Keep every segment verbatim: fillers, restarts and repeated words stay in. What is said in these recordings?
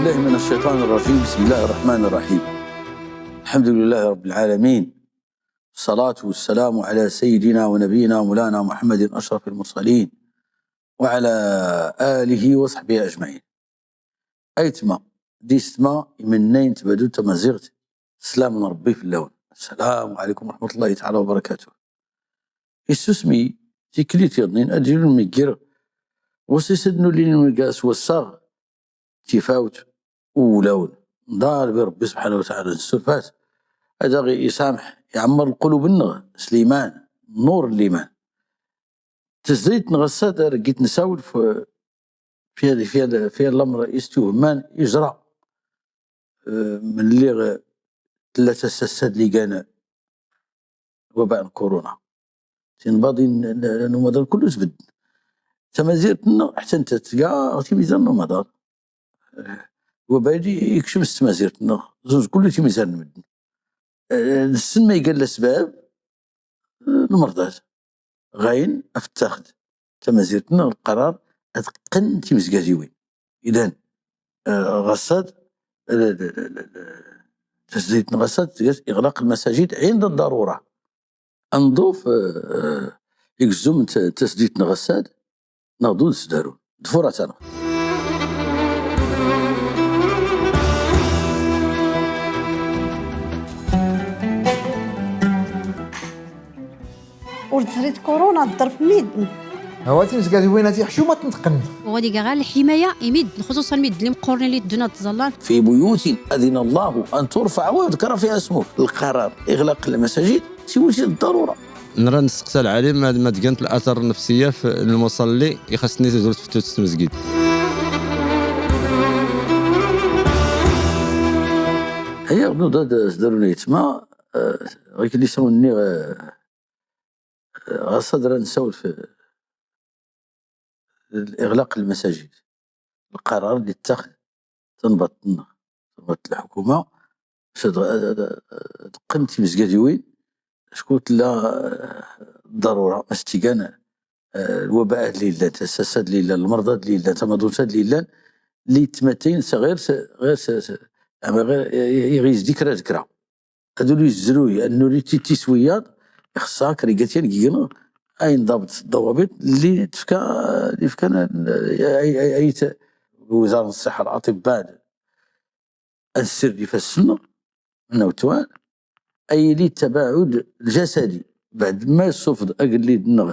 بالله من الشيطان الرجيم. بسم الله الرحمن الرحيم. الحمد لله رب العالمين. الصلاة والسلام على سيدنا ونبينا مولانا محمد أشرف المرسلين وعلى آله وصحبه أجمعين. Aytma d istma, imennayn tbadud tamaziɣt, slam n Ṛebbi fell-awn. Assalamu alaykum wa rahmatullahi ta'ala wa barakatuh. Issusmi, tiklit yaḍnin, ad ilun miggir, ɣur-s is ad nulli nmgga s wassaɣ, tifawt, uwlawn. Nḍalbi Ṛebbi subḥanahu wa ta'ala, nssurf-as ad aɣ-isamḥ, iɛemmeṛ lqulub-nneɣ s liman, nnur n liman. Tazdayt n ɣassad ar git nsawel f-, fi, fi, fi lamr is tuhman ijra, eh, mlli, eh, tlata sassad lli gan waba n kuruna. Tinbaḍin n, n, n umaḍal kullu tbdden. Tamazirt-nneɣ ḥtta nta tga ɣ timizan n umaḍal. Eh, waba-agi ikcem s tmazirt-nneɣ, zunz kullu timizan n medden. Eh, nessen ma igan lasbab, eh, lmerḍat. Ɣayen af ttaxd tamazirt-nneɣ lqarar ad qqen timezgadiwin. Idan, eh, ɣassad, eh, tazdayt n ɣassad tga s iɣlaq lmasajid ɛinda ḍḍarura. Anḍuf, eh, igzum n t-, tazdayt n ɣassad, naɣ d-ud sdarun. Ḍfur ad-tanɣ. Ur teẓriḍ kuruna tḍerr f medden. Hawa timezgadiwin ad-iḥcum ad tent-qqen. Uɣad iga ɣar lḥimaya i medden, xuṣuṣan medden imeqqurnin lli ddun ad ttẓallan. في بيوت أذن الله أن ترفع ويذكر فيها اسمه. Lqarar iɣlaq lmasajid, siwel si ḍḍarura. Nra nsteqsa lɛalim ma, ma d-gant latar nnefsiya f lmuṣalli ixaṣṣen i tdurt f tmezgit. Haya, ɣ nuḍa d-, sdarun aytma, eh, ɣikelli s awen-nniɣ, eh, ɣassad ra nsawel f iɣlaq lmasajid. Lqarar lli ttaxd tanbaḍt-nneɣ, tanbaḍt lḥukuma, bac ad, ad, ad, ad qqen timezgadiwin, acku tella, eh, ḍḍarura, ma s-tt-igan, eh, lwaba ad lli illan, tasassad lli illan, lmerḍat lli illan, tamaḍunt ad lli illan, lli ttmattayn s, ɣir s, ɣir s, s, ama ɣir, i, i, iɣ izdi kra d kra. Ad ul izzruy, ad nuri titis wiyaḍ, ixṣṣa kra igatyan gign, ay nḍabṭ ḍḍawabiṭ lli tfka, lli fkan, ay, ay, ay, t-, lwizara n ṣṣiḥa, laṭibba, ad nssird ifass-nneɣ, mnawtwan, ay ili ttabaɛud ljasadi, baɛd ma issufḍ agellid-nneɣ,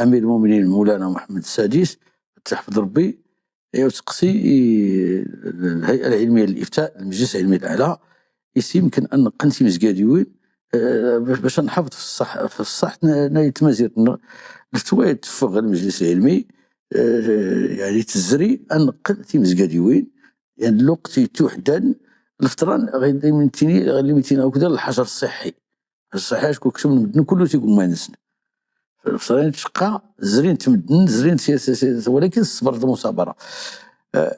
amir lmuminin, mulana Muḥemmed Ssadis, ad t-iḥfeḍ Ṛebbi, Iwa tseqsi i lhay'a lɛilmiya lilifta, lmejlis lɛilmi lɛala, is imken ad neqqen timezgadiwin, eh, bac, bac ad nḥafeḍ f ṣṣaḥ, f ṣṣaḥt n, n tmazirt-nneɣ. Lfetwa i d-teffeɣ ɣer lmejlis lɛilmi, eh, yaɛni tezri ad neqqen timezgadiwin, yaɛni lweqt ittuḥdan, lfetran ɣir lli mtini, ɣir lli mtini akk d lḥajar ṣṣiḥḥi. Ṣṣiḥḥi acku kecmen medden kullu s igumma-nsen. F-, f-, tcqa, zrin-t medden, zrin-t s, s, s, walakin s ṣṣber d lmuṣabara. Eh,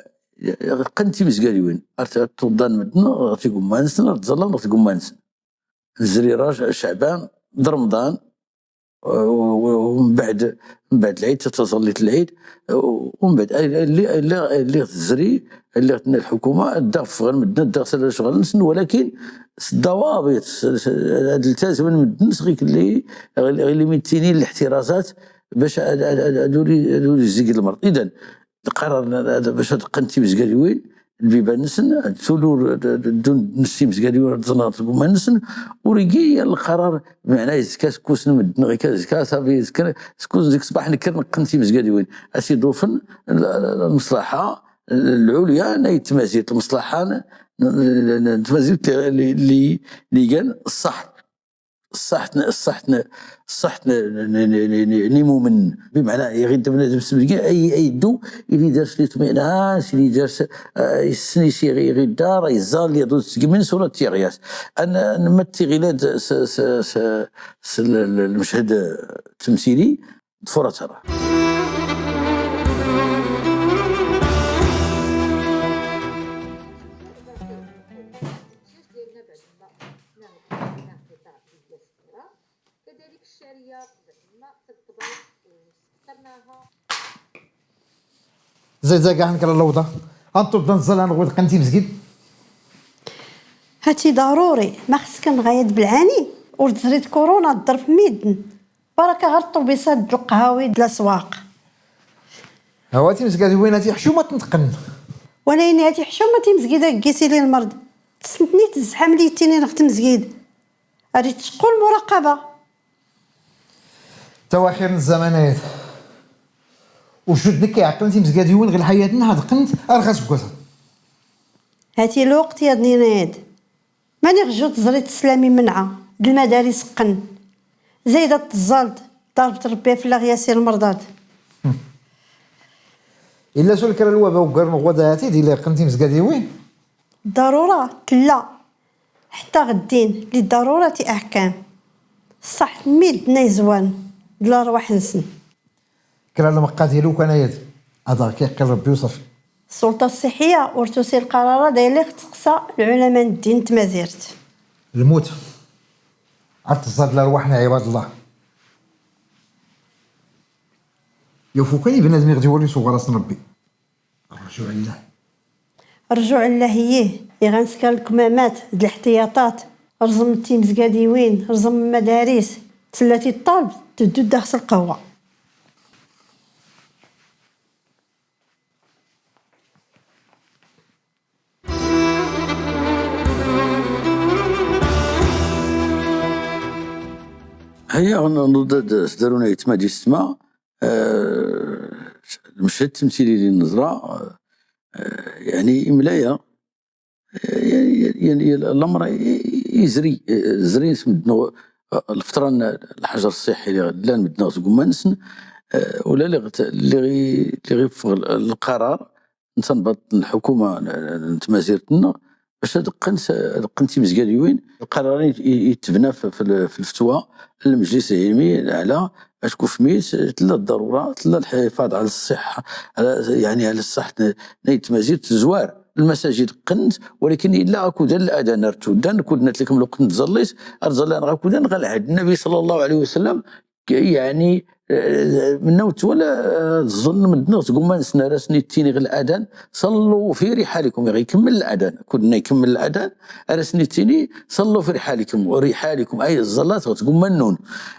qqen timezgadiwin, ar t-, ar tuḍḍan medden ɣer tigumma-nsen, ar ttẓallan ɣer tgumma-nsen. Nezri ra Ceɛban d Remḍan, u, u, u mbeɛd, mbeɛd lɛid, taẓallit n lɛid, u, u mbeɛd, ay, ay, lliɣ, ay, lliɣ, ay, lliɣ tezri, ay, lliɣ tenna lḥukuma, ad daɣ ffɣen medden, ad daɣ slan lecɣal-nsen, walakin s ḍḍawabiṭ, s, s, ad ltazmen medden, s ɣikelli, ɣilli, ɣilli mi ttinin liḥtirazat, bac ad, ad, ad, ad ur i-, ad ur izzig lmerḍ. Idan, lqarar n, ad, bac ad qqen timezgadiwin, lbiban-nsen, ad tulur, ad, ad, ad ddun nns timezgadiwin, ad ẓẓen ɣer tgumma-nsen, ur igi lqarar, bmeɛna izka skusn medden, ɣika izka safi, izka skusn zik ṣṣbaḥ nekker neqqen timezgadiwin. Ad t-id-ufen l-, l-, lmeṣlaḥa, lɛulya n tmazirt, lmeṣlaḥa n, n, n, n tmazirt lli, lli, lli, lli gan ṣṣaḥ, ṣṣaḥ n, ṣṣaḥ n, ṣṣaḥ n, n, n imumen. Bmeɛna, iɣ idda bnadem s tmezgit, ay, ay iddu, ili dars liṭmi'nan, ili dars, ah, issen is iɣ, iɣ idda, ra iẓẓal, iḍu d tgmin, s ura tiɣyas. Ad, ad nmatti ɣilad s, s, s, s l-, l-, lmechad ttemsili, Ḍfur ad tanɣ. زي، زي كاع نكر اللوطة. Anṭuḍ da nẓẓal, anɣud qqen timezgid. Hati ḍaruri, ma xskan ɣayad belɛani, ur tẓrid kuṛuna tḍer f middn. Baraka ɣer ṭṭubiṣat d lqhawi d laswaq. Awa timezgadiwin hati ḥcuma tntqqen. Wala ini hati ḥcuma timezgida gis ili lmerd. Tsntni tzzḥam li ttini ɣ tmezgid. Ari tcqqu lmuraqaba. Tawaxir n zzaman ayad. Ujud nekk iɛeṭṭen timezgadiwin ɣ lḥayat-nn ad qqent ar ɣas gwasan. Hati lweqt yadnin ayad. Mani ɣ ju tẓrid teslam imenɛa d lmadaris qqen. Zayda tẓẓald, ḍarbt Rebbi fell-aɣ yasi lmerḍad. Illa sul kra lwaba uggar n ɣwada hati d illa iqqen timezgadiwin. Ḍarura tella. Ḥtta ɣ ddin li ḍarura ti aḥkam. Ṣṣaḥt middn ay zwan d larwaḥ-nsn. Kra lmeqqat i lukan ayad. Ad aɣ-k-iqqil Rebbi uṣafi. Ssulṭa ṣṣiḥiya ur tusi lqarar-ad ay lliɣ tseqsa lɛulama n ddin n tmazirt. Lmut. Ar tẓẓad larwaḥ n ɛibad Llah. Yaf ukan i bnadm iɣ d-iwali s uɣaras n Rebbi. Rjuɛ llah. Rjuɛ llah ih, iɣ anskar lkmamat d leḥtiyaṭat, rẓm timezgadiwin, rẓm lmadaris, tslla ti ṭṭalb tddu ddaɣ s lqahwa. Haya, nuḍ-d s darun ay tmadist ma, eh, mched timtili li nẓra, eh, yani imlaya, eh, yani, yani, yani, lamra izri, eh, zrin s medden, eh, lftra n lḥajar ṣṣiḥi li llan medden ɣ tgumma-nsen, eh, ula li ɣ-, li ɣ-, li ɣ-, iffeɣ lqarar, n tanbaḍt n lḥukuma n, n, n tmazirt-nneɣ, bac ad qqent, ad qqent timezgadiwin, lqarar-nni i, i, itebna f, f, f lfetwa n lmejlis lɛilmi lɛala, acku f mis tella ḍḍarura, tella lḥifaḍ ɛla ṣṣiḥa, ɛla, yani ɛla ṣṣaḥt n, n tmazirt, tezwar lmasajid qqent, walakin illa akud ladan ar tuddan, kud nnat lakum lweqt n tẓallit, ar ẓallan ɣ akudan ɣ lɛhd n Nnabi ṣalla Llahu ɛlayhi wa sallam, K-, yani, eh, mennaw twala, eh, tẓenn medden ɣ tgumma-nsen ar asen-ittini ɣ ladan, ṣallu fi riḥalikum, iɣ ikemmel ladan, kud nna ikemmel ladan, ar asen-ittini, ṣallu fi riḥalikum, riḥalikum, ay ẓẓallat ɣ tgumma-nnun.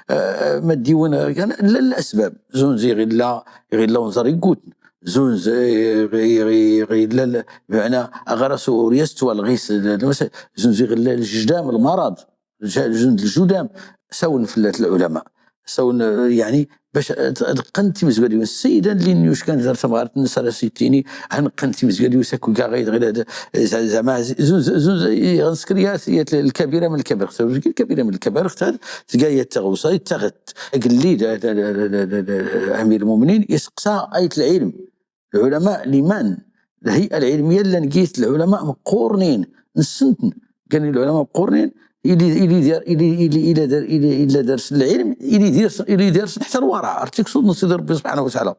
Eh, ma d-iwin, eh, kan, llan lasbab, zunz iɣ illa, iɣ illa unẓar iggutn, zunz, eh, iɣ, iɣ, iɣ illa, bimɛna, aɣaras ur yastwa lɣis, l-, l-, zunz iɣ illa ljdam, lmaraḍ, Lj-, lj-, ljudam, sawn fell-at lɛulama. Sawn, eh, yani, bac ad, ad qqent timezgadiwin. Ssidan lli n-yuckan dar tamɣart-nnes ar as-ittini, ad neqqen timezgadiwin s akk gaɣ ay d-ɣilad, eh, za-, zama, zun, zun, zun, eh, ɣ nsker yat, yat lkabira min lkabair. Xtar, lkabira min lkabair, xtar, tga yat taɣwsa, yat taɣt. Agellid, eh, eh, amir lmumnin, iseqsa ayt lɛilm. Lɛulama, liman, lhay'a lɛilmiya llan gis lɛulama meqqurnin, nsnten, gan lɛulama meqqurnin, ili, ili dar, ili, ili, ili dar, ili, ili dar s lɛilm, ili dar s, ili dar s ḥta lwara, ar tiksuḍ n Sidi Rebbi subḥanahu wa taɛala.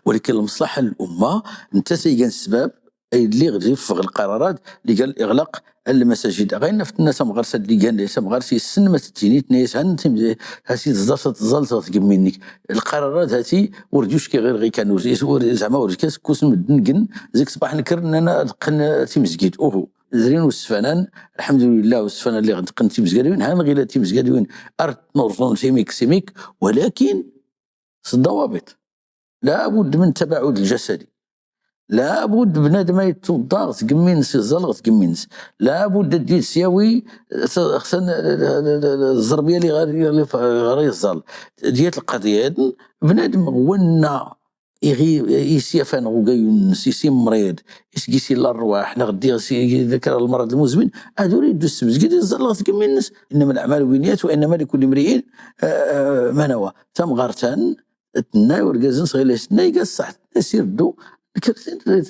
Walakin lmeṣlaḥa n lumma, netta-t igan ssbab, ay lliɣ d-iffeɣ lqararat, lli gan iɣlaq, Lmasajid, ɣa inna f tnna tamɣart-ad lli gan tamɣart issen ma tettini, tnna-yas han tim-, hati tẓẓalt, tẓẓalt ɣ tgemmi-nnek. Lqararat hati ur d-yucki ɣir ɣikan, ur, ur, zeɛma ur d-yucki, skusn medden gn, zik ṣṣbaḥ nkr nnan ad qqen timezgit. Uhu. Zrin usfanan, lḥemdulillah, usfanan lli ɣ-, qqen timezgadiwin, han ɣilad timezgadiwin ar tnurẓun simik, simik, walakin s ḍḍawabiṭ. Labudd min ttabaɛud lǧasadi. Labudd bnadem a ittuḍḍa ɣ tgemmi-nnes, iẓẓal ɣ tgemmi-nnes. Labudd ad d-id-syawi, eh, s-, xsan, eh, eh, eh, eh, ẓẓerb yali ɣar, yali f-, ɣar iẓẓal. Diyat lqaḍiya-yadn, bnadem wanna iɣi-, isyafan ɣ ugayyu-nnes, isimriḍ, isgis illa rrwaḥ, neɣ ddiɣ si-, d kra lmraḍ lmuzmin, ad ur iddu s tmezgit, iẓẓal ɣ tgemmi-nnes. Innama laɛmalu binniyat, wa innama likulli mri'in, eh, eh, ma nawa. Tamɣart-an, Tnna i urgaz-nnes ɣilas, tnna-yas ṣṣeḥ, tnna-yas irdu, nekk,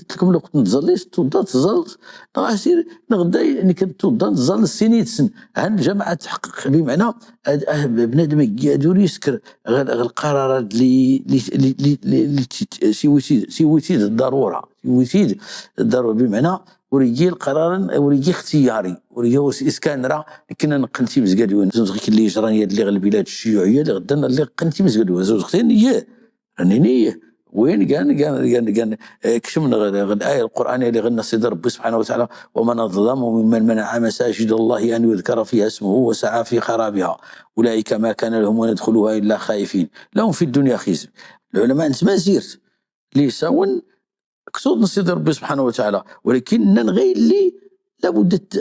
tlkem lweqt n tẓallit, tuḍḍa tẓallt, neɣ asir, neɣ day, nekk tuḍḍa tẓallt sin yid-sen. Han lǧamaɛa tḥeqqeq, bimeɛna, ad, ah, bnadem agi ad ur isker ɣer, ɣer lqararat li, li, li, li, li, li t-, siwi-t-id, siwi-t-id ḍḍarura, siwi-t-id ḍḍarura, bimeɛna, ur igi lqararan, ur igi ixtiyyari, ur igi is-, iskan ra, nekk ad neqqen timezgadiwin. Zun zik lli yejran yad lli ɣ lbilad cciyuɛiyya, lli ɣ ddan lli qqen timezgadiwin. Zun zik tin, ih, rnini, ih, وين قال قال قال قال اكشم الآية القرآنية اللي غنى سيدي ربي سبحانه وتعالى: ومن أظلم ممن منع مساجد الله أن يذكر فيها اسمه وسعى في خرابها أولئك ما كان لهم أن يدخلوها إلا خائفين لهم في الدنيا خزي. العلماء نتمازيرت ليساون كسود نصيد ربي سبحانه وتعالى، ولكن نن غير اللي لابد الت-،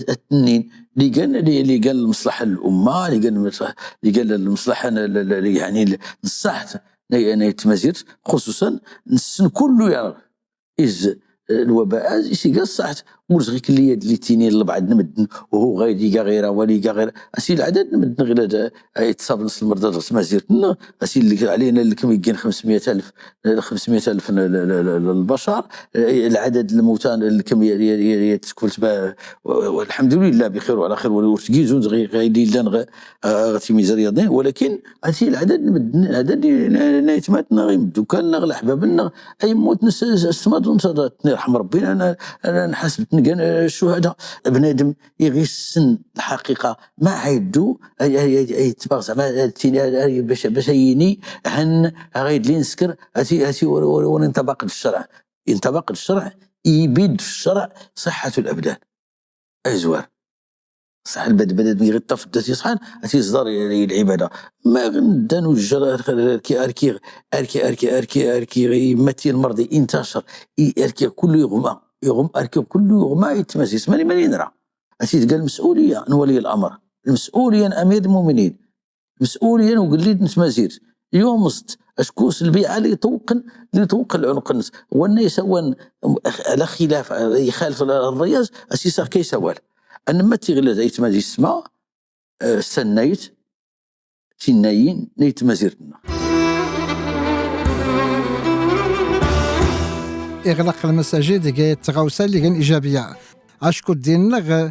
التنين اللي قال، اللي قال المصلحة للأمة، اللي قال المصلحة، اللي قال المصلحة ل-، ل-، ل-، يعني ل-، الصحة، يعني تمازيرت خصوصًا نسن كله يا إز الوباء إز يقى الصحة. ورزقك اللي يد اللي تيني لبعض نمدن وهو غير يقى غيره ولي يقى غير أسي العدد نمدن غير هذا. أي تصاب نص المرضى غير تمازيرتنا، أسي اللي علينا اللي كم يجين خمسمية ألف، خمسمية ألف ل-، ل-، ل-، ل-، للبشر. أي العدد الموتى اللي كم ي-، ي-، ي-، ي-، تكفلت بها، و-، والحمد لله بخير وعلى خير، ولو تجيزون غي-، غير اللي لنا غ-، آه، غتي ميزان رياضي، ولكن أسي العدد نمدن، العدد ن-، ن-، نيتماتنا غير مدوكان نغ الأحباب نغ أي موت نس-، استماد ونصدى. يرحم ربي، أنا، أنا نحاسب نقان الشهداء. بنادم يغيسن الحقيقة ما عيدو، أي، أي، أي، أي تبغى زعما، أي، تيني، أي، أي، باش، باش يني عن غيد لي نسكر، هاتي، هاتي، ور-، ور-، ور-، ينطبق الشرع. ينطبق الشرع، يبيد في الشرع صحة الأبدان. أي زوار. صح، البد-، بنادم يغير طف الدات يصحان، هاتي يصدر العبادة. ما غندانو الجر-، أركي، أركي، أركي، أركي، أركي، أركي، يمتي المرضي، ينتشر، ي-، أركي كله يغمى، يغم-، أركي كله يغمى، يتمزيز. ماني، ماني نرى. أتي تلقى المسؤولية عن ولي الأمر، المسؤولية عن أمير المؤمنين، المسؤولية عن وقليد نتمازير. يوم مزت، أشكوس البيعة اللي يطوقن، اللي يطوق العنق الناس. والناس وان على خلاف، يخالف الرياض، أسيسا كي سوال. أنا ما تغلى زي تمازير السماء، آه، سنيت، تنين، نيت مازيرتنا. إغلاق المساجد جاية تغاوسة اللي كان إيجابية. أشكو الدين نغ،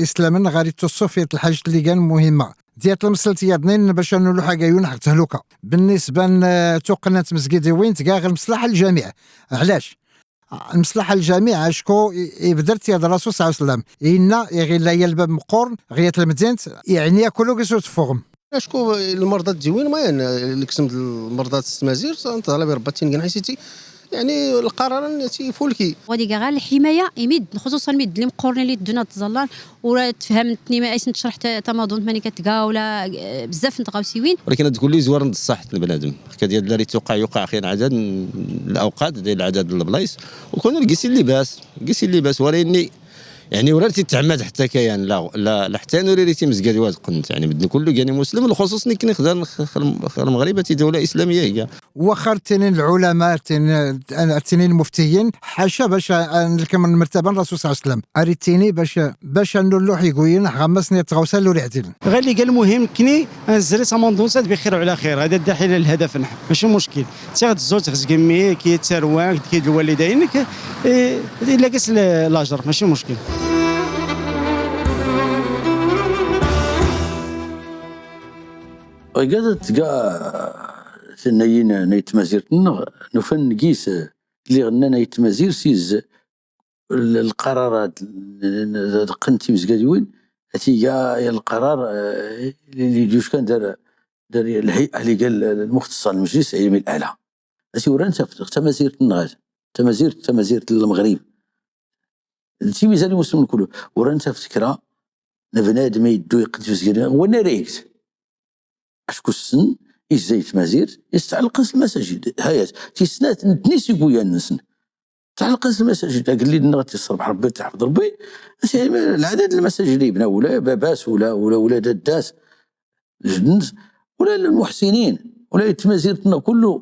إسلام نغ غادي تصوفية الحاجة اللي كان مهمة. ديال المسلتية اثنين باش أنه لو حاجة يون حق تهلكة. بالنسبة ن-، توقنات مسجد وين تقاغ المصلحة الجميع. علاش؟ المصلحة الجميع، أشكو ي-، يبدر تياد الرسول صلى الله عليه وسلم. إنا يغي لا يلبب مقورن، غيات المدينة، يعني ياكلو قسو تفوغم. أشكو المرضى الديوين ما ين-، اللي كسم المرضى تستمازير، صانت على برباتين كان حيسيتي. يعني القرار نتي فولكي. ودي غير الحماية يمد، خصوصًا مد اللي مقورن اللي الدنيا تزلان، ولا تفهم التنيمة ايش نتشرح تا-، تماضون ماني كتقا ولا، آه، بزاف نتغاوسيوين. ولكن تقول لي زوار نصحت البنادم. كدير الذي توقع يوقع خير عدد من الأوقات، ديال العدد البلايص، وكونوا القيسين لباس، القيسين لباس، ولكن يعني ورا تتعمد حتى كيان، لا، لا، لا، حتى نوري ريتي مزقاد واد قنت، يعني بدنا كله كان مسلم، الخصوص ني كني خدار نخ-، خ-، خ-، المغرب تي دولة إسلامية هي. وخر تنين العلماء، تنين، تنين المفتيين، حاشا باش نلكم من مرتبة الرسول صلى الله عليه وسلم. أريد تيني باش، باش أنه اللوح يقوين، غمسني تغوصل له ريحتين. غير اللي قال المهم كني أنزلت أماندونسات بخير وعلى خير، هذا الداخل الهدف نحن، ماشي مشكل. تاخد الزوت، تاخد كمي، كي تروان، كي الوالدين، ك-، إيه، إلا قس ل-، لاجر، ماشي مشكل. Ɣ-gad tga tnnayin n tmazirt-nneɣ, nufan n gis lliɣ nnan ay tmazirt s-, s-, l-, lqararat n, n, d-, qqen timezgadiwin, a tiga lqarar, eh, li, li d-yuckan dar, dar lhay'a li gall lmuxtassa, lmejlis lɛilmi lɛala. A tiwran taf-, tamazirt-nneɣ, tamazirt, tamazirt n Lmeɣrib. D timizal i muslimin kullu. Uran taf-, tekra n bnadem iddu yeqqen timezgadiwin, wanna ara yegt. Acku ssen, izzay tmazirt, yestɛelqen s lmasajid. Hayat, ti snat, netni s iguyan-nsen. Tɛelqen s lmasajid, agellid-nneɣ ad t-iṣṣerbeḥ Rebbi, ad t-iḥfeḍ Rebbi. Lɛadad n lmasajid i yebna ula baba-s, ula, ula, ula dadda-s, jedden-s, ula lmuḥsinin, ula tmazirt-nneɣ kullu.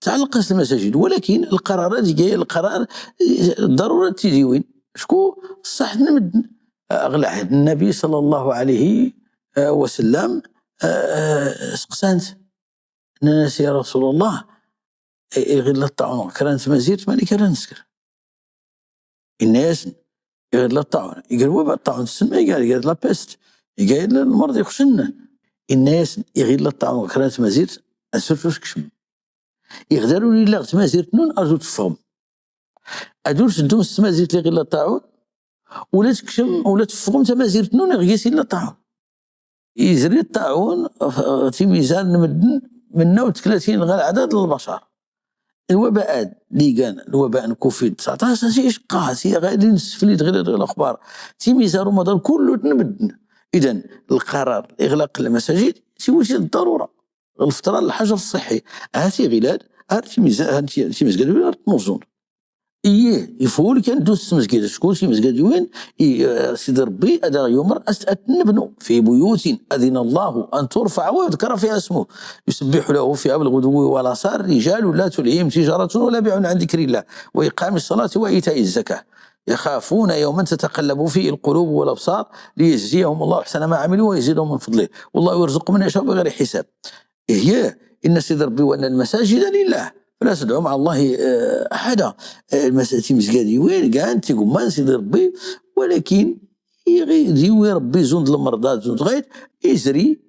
Tɛelqen s lmasajid, walakin lqararat, iga lqarar, eh, ḍarura ad tidiwin. Acku ṣṣaḥ n medden. Ɣ lɛehd n Nnabi ṣalla Llahu ɛalayhi, eh, wa sallam, eh, eh, seqsan-t. Nnan-as, ya Rasul Llah, i-, iɣil ṭṭaɛun kra n tmazirt, mani kra nesker. Inna-yasen, iɣil ṭṭaɛun, iga lwaba, ṭṭaɛun tessnem, iga, iga la peste, iga lmerḍ ixucen-nnan. Inna-yasen, iɣil ṭṭaɛun kra n tmazirt, ad surfus kcem. Iɣ daruri illa ɣ tmazirt-nnun, ad ur teffɣem. Ad ur teddum s tmazirt iɣil ṭṭaɛun, ula tekcem, ula teffɣem tmazirt-nnun iɣ gis illa ṭṭaɛun. Izri ṭṭaɛun, eh, timizal n medden, minna u tlatin ɣer lɛadad n lbacar. الوباءات اللي كان، الوباء كوفيد تسعطاش، سي شقا، سي غادي نسفلي غير الاخبار. تي ميزان رمضان كله تنبدن. اذا القرار اغلاق المساجد سي وسيله الضروره. الفطره الحجر الصحي. هاتي غلاد، هاتي ميزان، هاتي مزقد ولا تنوزون. ايه، يفول كان دوس مسجد، شكون شي مسجد وين؟ إيه، سيدي ربي، هذا يوم رأس أتنبنوا في بيوت أذن الله أن ترفع ويذكر فيها اسمه يسبح له فيها بالغدو والآصال رجال لا تلهيهم تجارة ولا بيع عن ذكر الله وإقام الصلاة وإيتاء الزكاة يخافون يوما تتقلب فيه القلوب والأبصار ليجزيهم الله أحسن ما عملوا ويزيدهم من فضله والله يرزق من يشاء بغير حساب. إيه، إن سيدي ربي وأن المساجد لله فلا تدعوا مع الله، آه، أحدا. آه، المس-، تيمزقادي وين كان تيقمان سيدي ربي، ولكن يغي-، يديوي ربي زوند المرضى، زوند غايت يزري،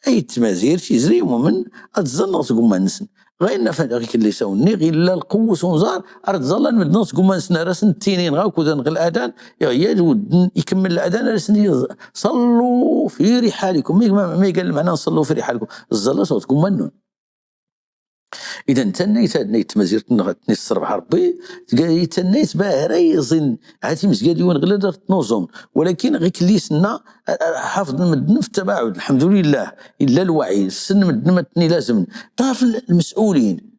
أي تمازير تيزري ومن أتزلغ تقمان نسن. غير نفد غيك اللي ساوني، غير لا القوة سونزار، أرد زلان مدنس تقمان نسن، رسن التينين غاو كودن غير الأذان، يا، يا ودن يكمل الأذان، رسن يز-، صلوا في رحالكم. مي، ما، مي قال المعنى صلوا في رحالكم. الزلة صوتكم منون. إذا تنيت، تنيت مزيرتنا، تنيت الصرف حربي، تنيت باه ريزن. هاتي مزقادي وين غير درت نوزوم، ولكن غير كليسنا حافظ مدن في التباعد، الحمد لله. إلا الوعي، السن مدن ما تني لازم. طاف المسؤولين.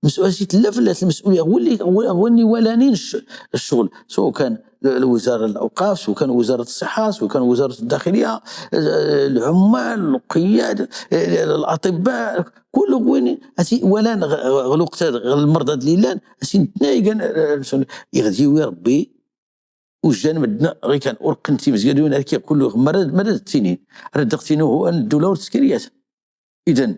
مسؤولية، لا فلات المسؤولية، هو اللي، هو، هو اللي ولانين الش-، الشغل، سواء كان ال-، الوزارة الأوقاف، سواء كان وزارة الصحة، سواء كان وزارة الداخلية، آه، العمال، القياد، آه، الأطباء، كل وين أتي ولان غ-، غ-، غلوقت هاد غ-، المرضى دليلان، أتي نتناي كان، آه، يغديوي ربي، وجان مدنا غي كان أرقن تيمز قالوا أنا كي كل مرض، مرض التنين، رد دقتينو هو أن الدولة والتسكيريات. إذن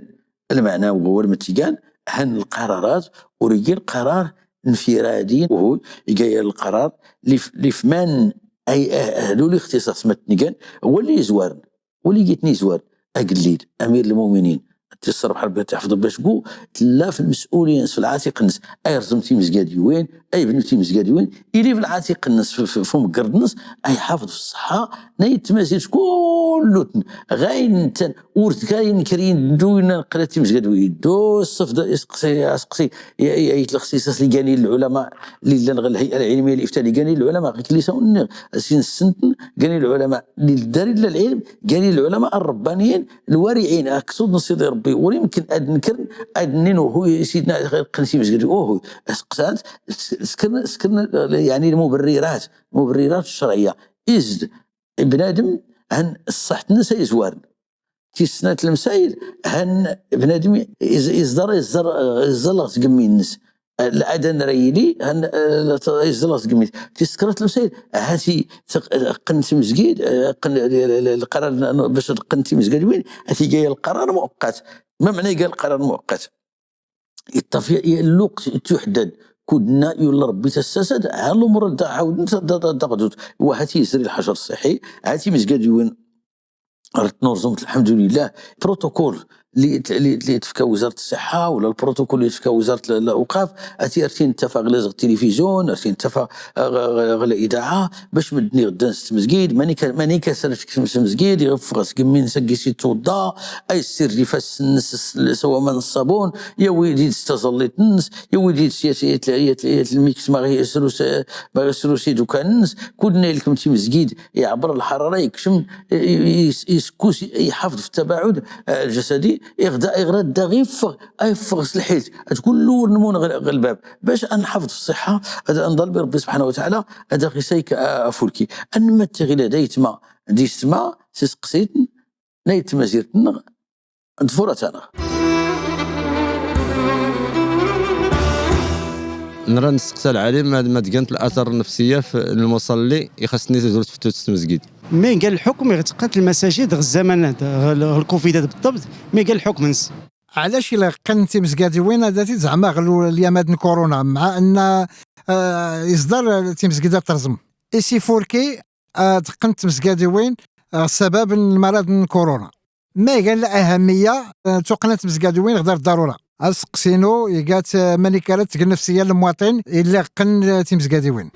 المعنى هو المتيقان هن القرارات وريقي القرار انفرادي، وهو يقايا القرار لف-، لفمان أي أهلو الاختصاص متنقان هو اللي يزوارن، هو اللي يتني يزوارن. أقليد أمير المؤمنين تصرف حرب تحفظ باش قو تلا في المسؤولين في العاتق الناس. أي رزم تيمز قادي وين؟ أي بنو تيمز قادي وين؟ إلي في العاتق الناس في، في، في مقرد الناس، أي حافظ في الصحة، نايت ما زيدش كلتن غاين تن ورتكاين كرين دوينا قراتي مزقد ويدو الصف دا يسقسي، يسقسي، ي-، ي-، يتلخصيص لي قاني العلماء اللي لان غير الهيئة العلمية للإفتاء اللي قاني العلماء غير كليسا ونغ. أسين السنتن قاني العلماء اللي داري لا العلم، قاني العلماء الربانيين الوارعين، أقصد نصيد ربي، ويمكن أد نكرن، أد نينو هو سيدنا قنسي مزقد، أوه، سقسات، س-، سكرنا، سكرنا، يعني المبررات، المبررات الشرعية. إزد بنادم هن الصحة الناس يزوارن. تيسنات المسائل، هن بنادم يز-، يزدر، يزدر، يزدر تقمينس. الأذان ريلي، هن، آه، يزدر تقمينس. تيسكرات المسائل، هاتي تق-، قنتي مزقيد، آه، قن-، ال-، ال-، ال-، القرار ن-، باش قنتي مزقيد وين؟ هاتي جاي القرار مؤقت. ما معنى قال القرار مؤقت؟ يطفي الوقت تحدد. كودنا يقول ربي تسسد، ها الأمور دا عاود نت-، دا، دا، دا غدوت. وهاتي يزري الحجر الصحي، هاتي مزقيد وين؟ رتنو رزمت الحمد لله بروتوكول اللي، اللي، اللي تفكى وزارة الصحة ولا البروتوكول اللي تفكى وزارة ال-، الأوقاف، أتي أرتين اتفاق لازغ التلفزيون، أرتين اتفاق، آه، غ-، غ-، غ-، الإذاعة، باش مدني غدا نست مزقيد، ماني كا-، ماني كاسر شكس مزقيد، يغفغ سقمين سقيسي توضا، أي السر اللي فاس النس س-، سوا من الصابون، يا ويدي تستظليت النس، يا ويدي تسياسية الميكس ما غيسروس، ما غيسروسي دوكان النس، كودنا لكم تي مزقيد، يعبر الحرارة، يكشم، ي-، ي-، يسكوس، يحافظ في التباعد، آه، الجسدي، يغدا، يغرد دا غير يفغ، آه، يفغ سلحيت. تقول له نمون غل-، غلباب. باش أنحافظ في الصحة، هذا أنضل بربي سبحانه وتعالى، هذا غيسايك، آه، أفولكي. أن ما تغيل هذا يتما، دي سما، سيسقسيت، نايت مزيرت النغ، دفورة أنا. نرى نستقصى العالم ما، ما تقنت الآثار النفسية في المصلي يخصني تدور في توت المسجد. مي قال الحكم يغتقات المساجد غ الزمن هذا، غ ال-، غ الكوفيد هذا بالضبط، مي قال الحكم نس. علاش إلا قنتي مزقادي وين هذا تي زعما غلو اليامات كورونا، مع أن، آه، إصدار تي مزقيدة ترزم. إسي فوركي، آه، تقنت مزقادي وين، آه، سبب المرض من كورونا. ما قال الأهمية، آه، تقنت مزقادي وين غدار الضرورة. أسقسينو يقات، آه، ماني كانت تقل نفسية للمواطن إلا قن، آه، تي مزقادي وين.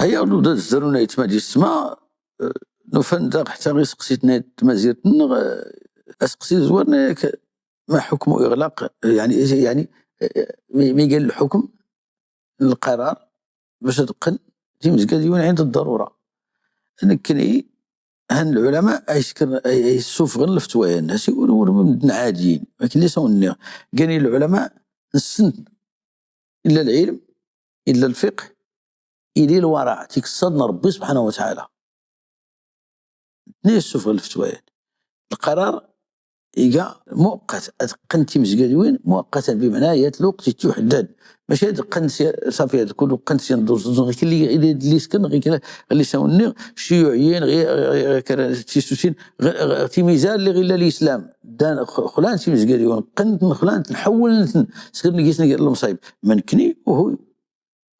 هيا ولو دا الزرونة يتمادي السما، آه، نوفان دا حتى غي سقسيتنا يتمازيرتن، آه، Asqsi zwarn, ma hukmu iɣlaq, yani, yani, mi gan lḥukm, lqarar, bac ad qqn timzgadiwin ɛinda ḍḍarura. Nkni han lɛulama a issufɣn lftwayan, hati ur ur mddn ɛadiyin, lakin lli s-awn-nniɣ, gani lɛulama nsn illa lɛilm, illa lfiqh, ili lwaraɛ, tikṣṣad n rbbi subḥanahu wa taɛala. Ntni issufɣn lftwayan. Lqarar iga muqqat, ad qqn timzgadiwin muqqatan, bimɛna yat lwqt ittuḥddad. Mac ad qqn, safi, ad kul qqn syin ḍur syin ɣik lli skn ɣik lli s-awn-nniɣ, ciyuɛyin, ɣir tisusin, timizar lli ɣ illa lislam. Dan xlan timzgadiwin, qqn-tn, xlan-tn, ḥwln-tn, skr ngis ngir lmṣayb. Mnkni uhu,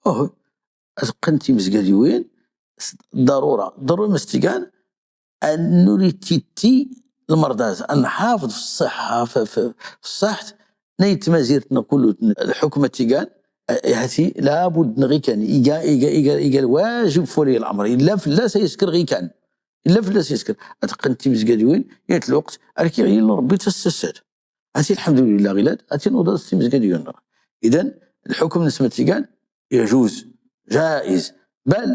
uhu, ad qqn timzgadiwin ḍarura, ḍarura. Mstigan ad nuri titti lmrḍa-z, ad nḥafḍ f ṣṣiḥḥa, f ṣṣiḥḥt n tmazirt-nneɣ kullu. Lḥukm ad t-igan, hati labud n ɣikan, iga, iga, iga, iga lwajib f wali lmr, illa flla-s a iskr ɣikan, illa flla-s a iskr. Ad qqn timzgadiwin yat lwqt ar k-iɣ yillu rbbi tassasad. Hati lḥamdulillah ɣilad, hati nuḍa timzgadiwin-nneɣ. Idan lḥukm-ns mstigan, يجوز، جائز، bal,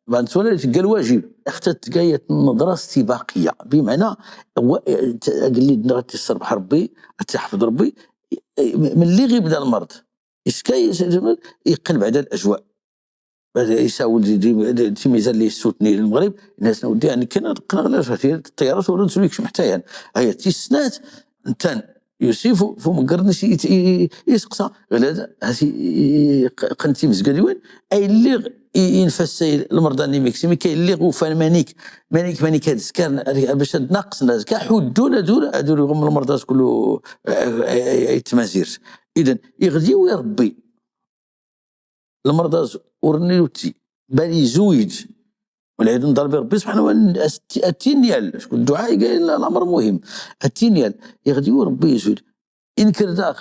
bal ntwala tga lwajib. Ixtat tga yat nneḍra stibaqiya, bimɛna agllid-nneɣ ad t-isserbaḥ rbbi, ad t-iḥfḍ rbbi. Mlli ɣ-ibda lmrḍ, iska iqqn bɛda lajwa, isawel timizar lli issutni lmɣrib, inna-as awdi, nekk ad qqnɣ ɣ lṭyarat, ur ad zul ikcm ḥtta yan. Aya tis snat, ntan yusi f umgr-ns, isqsa ɣilad, hati qqn timzgadiwin, ay lliɣ infassay lmrḍa-nni, mik s mik ay lliɣ ufan manik, manik, manik ad skarn, bac ad naqsn azka, ḥuddun ad ur, ad ur iɣm lmrḍa-s kullu ay tmazirt. Idan iɣdiw i rbbi lmrḍa-s ur nni utti, bal izuyj. Walɛiyadu n ḍarbi rbbi subḥanahu wa taɛala, ad t-inyal, acku dduɛa iga lamr muhim, ad t-inyal. Iɣdiw rbbi izuyj. Inkr daɣ,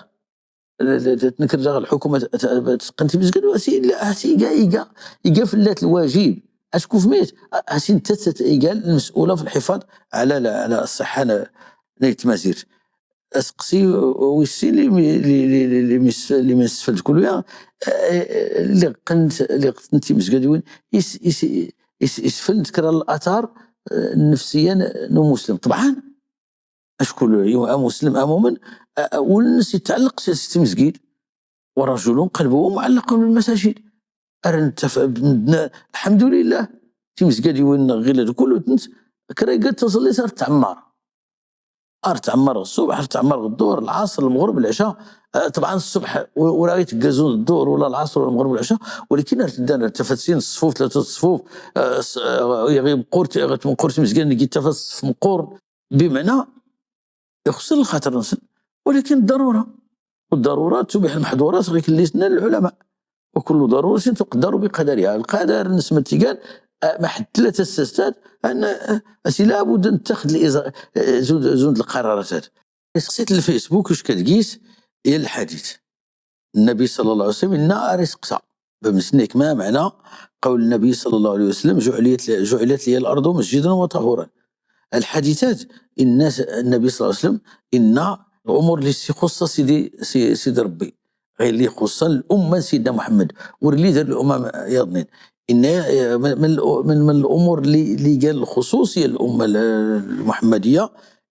tnkr daɣ lḥukm ad tqqn timzgadiwin, hati iga, iga, iga flla-t lwajib. Acku f mit, hati nttat iga lmsula f lḥifaḍ ɛla, ɛla ṣṣiḥḥa n tmazirt. Asqsi wis sin lli, lli, lli, lli, lli mis-, lli misfld kullu ya, lli qqnt, lli qqnt timzgadiwin, is, is, is, isfld kra n latar nnfsiya n umuslim. Ṭebɛan, acku amuslim, amumen, wul-ns itɛlleq s, s tmzgid. ورجل قلبه معلق بالمساجد. Ar nttaf-, lḥamdulillah, timzgadiwin-nneɣ ɣilad kullu-tnt, kra iga taẓllit ar tɛmmar. Ar tɛmmar ɣ ṣṣubḥ, ar tɛmmar ɣ ḍḍuhr, lɛaṣr, lmɣrib, lɛica. Ṭebɛan ṣṣubḥ ur, ur aɣ-itgga zun d ḍḍuhr wala lɛaṣr wala lmɣrib, lɛica, walakin ar tddan ar tafat sin ṣṣfuf, tlata ṣṣfuf, iɣ imqqur, iɣ tmqqur timzgad-nni, tafat ṣṣf mqqur. Bimɛna ixuṣṣ lxaṭr-nsn, walakin ḍḍarura. Ḍḍarura tubiḥ lmaḥḍurat, ɣik lli s-nnan lɛulama. وكل ضرورة تقدر بقدرها. Lqadar-ns mstigan, ma ḥdd tlata ssastat, hati labud ad nttaxd zund, zund lqararatat. Isqsit lfacebook, ucka dgis, ya lḥadit. Nnabi ṣalla Llahu ɛalayhi wa sallam inna, ar isqsa. Bamsnk ma mɛna qawl nnabi ṣalla Llahu ɛalayhi wa sallam: جعلت لي، جعلت لي الأرض مسجدا وطهورا. Lḥaditat, inna nnabi ṣalla Llahu ɛalayhi wa sallam, inna lumuṛ lli s-ixuṣṣa Sidi, Sidi Ṛebbi, ɣir lli ixuṣṣa lumma n Sidna Muḥammad, ur lli dar lumam yaḍnin. Inna, min, min, min lumuṛ lli, lli gan lxuṣuṣiya n lumma lmuḥammadiya,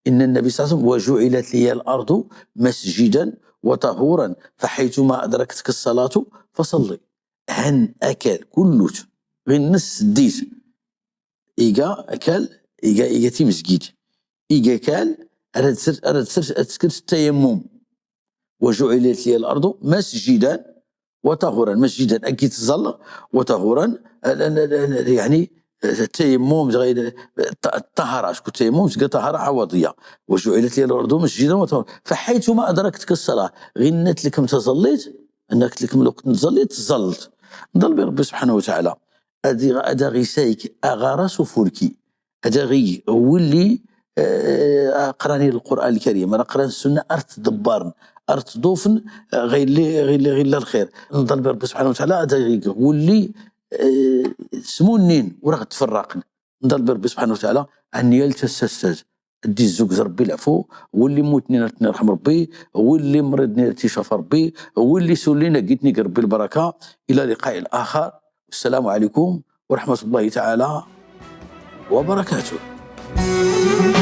inna nnabi ṣalla Llahu ɛalayhi wa sallam: وجعلت لي الأرض مسجدا وطهورا، فحيثما أدركتك الصلاة فصل. Han akal kullu-t ɣir nns sddit. Iga akal, iga, iga timzgid. Iga akal, ara d-, ara d-, ara d-, ara tskr s tayammum. وجعلت لي الأرض مسجدا وطهورا، مسجدا أكيد ظل، وطهورا، يعني، التيمم، الطهارة، شكون التيمم؟ تلقى طهارة عوضية. وجعلت لي الأرض مسجدا وطهورا، فحيثما أدركتك الصلاة، غير نتلك متى صليت، أنك تلك من الوقت صليت، صلت. نضل بربي سبحانه وتعالى. Ad, ad aɣ-isayk aɣaras ufurki. Ad aɣ-ig wulli, eh, aqran i Lqur'an Lkarim, ar aqran Ssunna, ar t-ḍebbarn, ar t-ḍufn, eh, ɣilli, ɣilli, ɣilla lxir. Nḍalb i Ṛebbi subḥanahu wa taɛala ad aɣ-ig wulli, eh, smunnin, ur aɣ-ttfeṛṛaqn. Nḍalb i Ṛebbi subḥanahu wa taɛala ad nyal tassasat, dd-izzugz rbbi lɛfu, wlli mmutnin a-tn-irḥm rbbi, wlli mridnin a-t-icaf rbbi, wlli sullin a-gitn ig rbbi lbraka. Ila liqa'i l-akhar. Wssalamu alaykum wrahmatullahi ta'ala wbarakatuh.